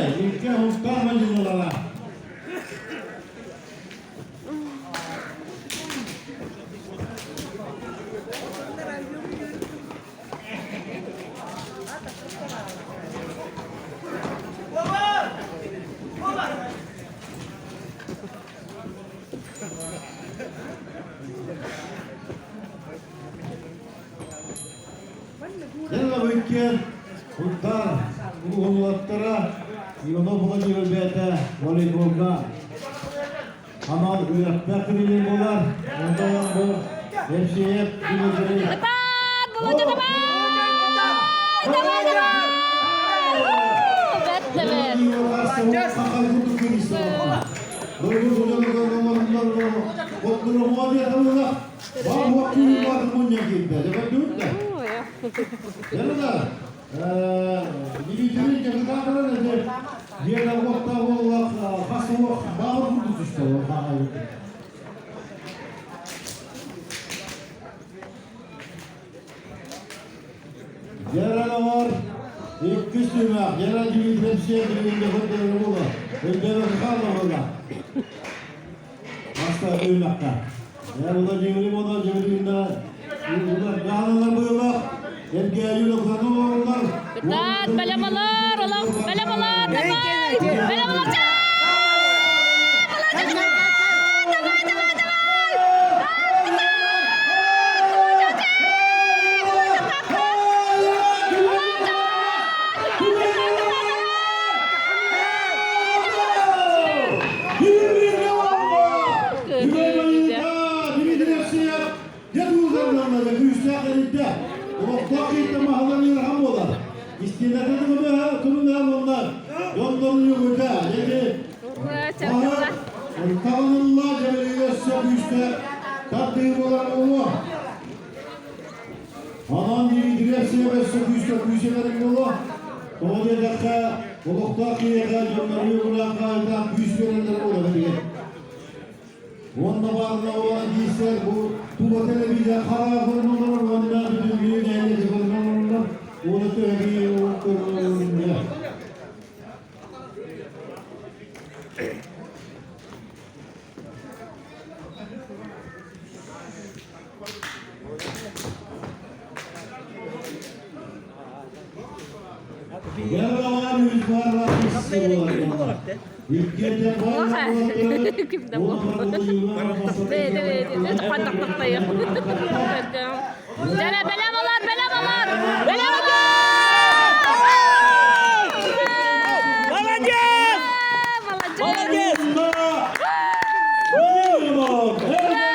Икки Хустаах мадьынылара. Дьэ, Куттар уһуллаттара Иванов Владимир бэйэтэ волейболга анал үөрэхтээх тренер буолар. Онтон бу МЧФ Дмитрий Ытаат, Володя, давай! Давай, давай! Бэт да бэт. Яраналар иккис түмэх Яра Дмитриевская билигин көрдөрөр буола өйдөбөр хаалла Аста түмэххэ. Владимир Владимировна Кытаат, бэлэм олор, олох, бэлэм олор, давай! Бэлэм олор, Володя, кытаат! Давай, давай, давай! Кытаат! Володя, Володя, кытаат! Володя! Кытаат, давай, Онон Дмитриев өссө күүскэ күүсэлэрин буолуо. Тоҕо диэтэххэ, олохтоох киһиэхэ дьоннору ураахха күүс биэрэллэр буолар диэн. Уонна баарына уолан киирсэр бу тула телевизия хара көрүнэллэр уонна бүтүннүү нэһилиэк көрүнэллэр уонна төһөбүй көрүнэллэр. Ким да Бэлэм олор, бэлэм олор! Бэлэм олор! Молодец! Молодец! Молодец!